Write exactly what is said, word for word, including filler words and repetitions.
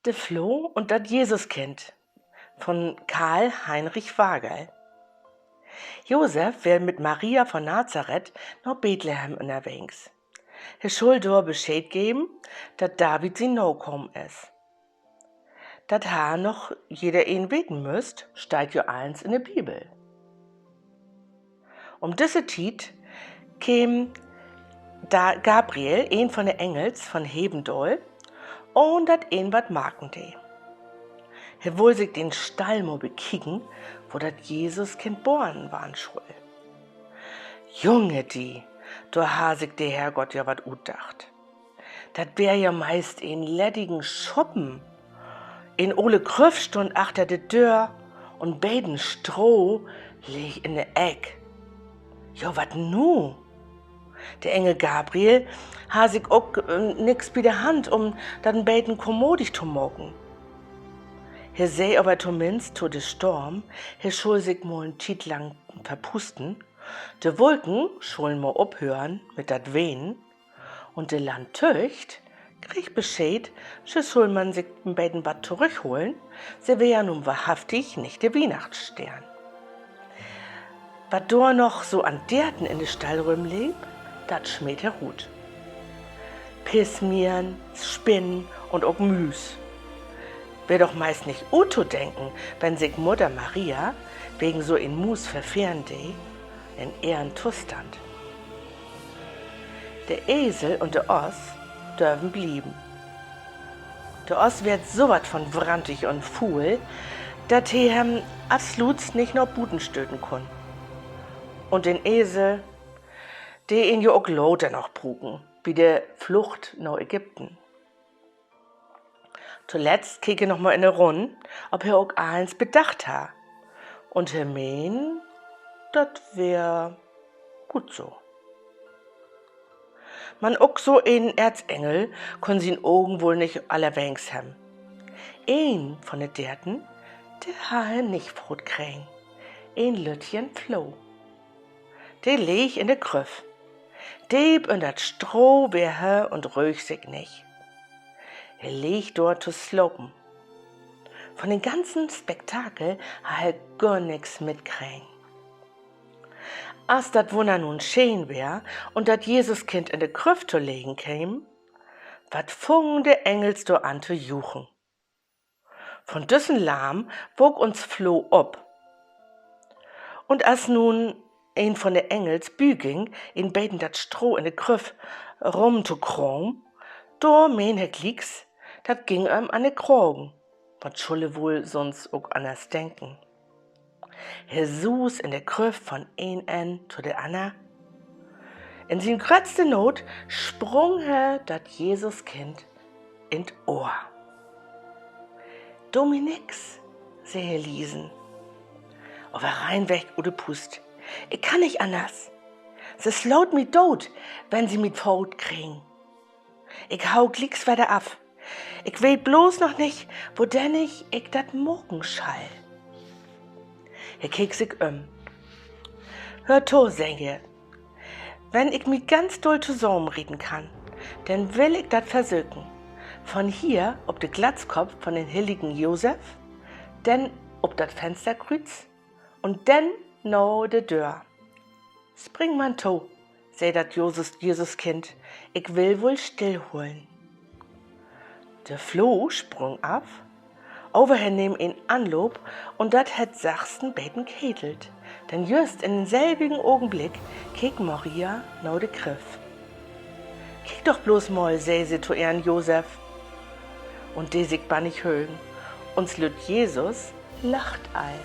De Floh un dat Jesuskind, von Karl Heinrich Wagerl. Josef weer mit Maria von Nazareth na Bethlehem ünnerwegens. He schull dor Bescheed geven, dat David sien Nakamen is. Dat harr noch jedereen weten müsst, steiht jo allens in de Bibel. Üm disse Tiet keem Gabriel, een von de Engels, von Heven daal, ahn dat een wat marken dee. He wull sik den Stall mal bekieken, wo dat Jesuskind boren warrn schull. Junge di, dor harr sik de Herrgott ja wat utdacht. Dat weer ja meist en leddigen Schuppen. En ole Krüff stunn achter de Döör un beten Stroh leeg in de Eck. Jo, wat nu? De Engel Gabriel harr sik ok nix bi de Hand, üm dat en beten kommodig to maken. He sä aver tominnst to de Storm, he schull sik mal en Tiet lang verpusten. De Wulken schullen mal ophören mit dat Wenen. Un de Landtöcht kreeg Bescheed, se schull man sik en beten wat torüchholen, se weer ja nu wahrhaftig nich de Wiehnachtssteern. Wat dor noch so an Deerten in de Stall rümleep, dat smeet he rut. Pissmieren, Spinnen un ok Müüs. Weer doch meist nich uttodenken, wenn sik Mudder Maria wegen so en Muus verfehren dee in ehren Tostand. De Esel un de Oss dörven blieven. De Oss weer so wat von wrantig un fuul, dat he em absolut nich na buten stöten kunn. Un den Esel, de een jo ok later noch bruken, bi de Flucht na Ägypten. Toletzt keek he noch mal in de Runn, of he ok allens bedacht harr. Un he meen, dat weer goot so. Man ok so en Erzengel kunn sien Ogen woll nich allerwegens hebben. Een von de Deerten, de harr he nich faat kregen. En lüttjen Floh. De leeg in de Krüff. Deep ünner dat Stroh weer he un röög sik nich. He leeg dor to slapen. Von den ganzen Spektakel harr he gor nix mitkregen. As dat Wunner nu scheen weer un dat Jesuskind in de Krüff to liggen keem, wat fungen de Engels dor an to juchen. Von düssen Larm waak uns Floh op. Un as nu een von de Engels bi güng, en beten dat Stroh in de Krüff rüm to kramen, dor meen he glieks, dat güng em an de Kragen. Wat schull he woll sonst ok anners denken? He suus in de Krüff von een Enn to de anner. In sien gröttste Noot sprung he dat Jesuskind in't Ohr. Do mi nix, sä he liesen, aver reinweg ut de Puust. Ik kann nich anners. Se slaat mi doot, wenn se mi faat kriegen. Ik hau glieks wedder af. Ik weet blots noch nich, wodennig ik dat maken schall. He keek sik üm. Höör to, sä he. Wenn ik mi ganz dull tosamenrieten kann, denn will ik dat versöken. Von hier op de Glatzkopp von den hilligen Josef, denn op dat Fensterkrüüz un denn na de Döör. Spring man to, sä dat Jesuskind, ik will woll stillholen. De Floh sprung af, aver he nehm en Anloop un dat hett sachs en beten ketelt, denn jüst in den selwigen Ogenblick keek Maria na de Krüff. Kiek doch blots mal, sä se to ehren Josef, un dee sik bannig högen, uns lütt Jesus lacht al.